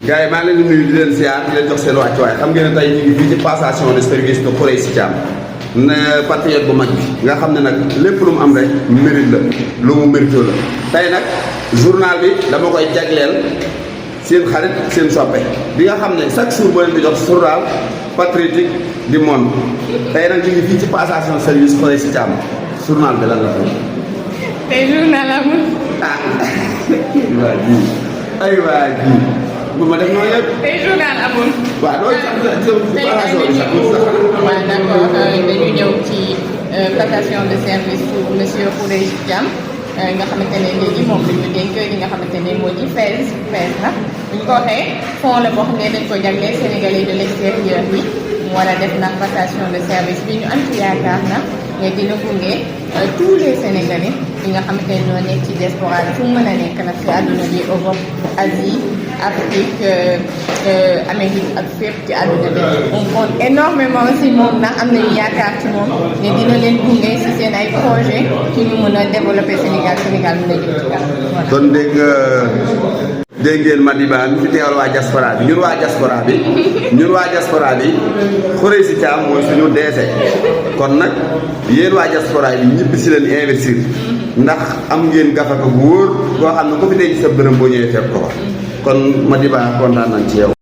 gars yi maa ngi leen di nuyu di leen siyaar di leen jox seen wàccuwaay xam ngeen ne tey ñu ngi fii ci passation de service de Khoureychi Thiam patriote bu mag bi nga xam ne nag lépp lu mu am rek mérite la lu mu mérite la tey nag journal bi dama koy jagleel seen xarit seen soppe bi nga xam ne chaque jour boo leen di jox journal patriotique du monde tey nag ñu ngi fii ci passation service Khoureychi Thiam journal bi lan la tey journal amul. ah waa ji ay waa ji bu ma def noonu yëpp. tey journal amul. waaw loolu sax waaw d'accord dañu ñëw ci passation de service pour monsieur Khoureychi Thiam nga xamante ne léegi moom la ñu dénk li nga xamante ne moo di FAISE nag bu ñu ko waxee fond la boo xam ne dañ ko jagleel sénégalais de l'extérieur bi mu war a def nag passation de service bi ñu am ci yaakaar na mais dina gunge tous les sénégalais yi nga xamante ne ñoo nekk ci diaspora bi fu mu mën a nekk nag ci àdduna bi Europe Asie Afrique Amérique ak fépp ci àdduna bi on compte énormément si moom nag am nañu yaakaar ci moom ne dina leen gunge si seen ay projet ci ñu mën a développer Sénégal mën a jëm ci kanam. kon dégg ngeen Madiba mi fi teewal waa diaspora bi ñun waa diaspora bi Khoureychi Thiam mooy suñu deese kon nag yéen waa diaspora bi ñibbi si leen investir ndax am ngeen gafaka bu wóor boo xam ne ku fi tey ci sa bërëm boo ñëwee fekk ko kon Madiba kontaan nañ ci yow.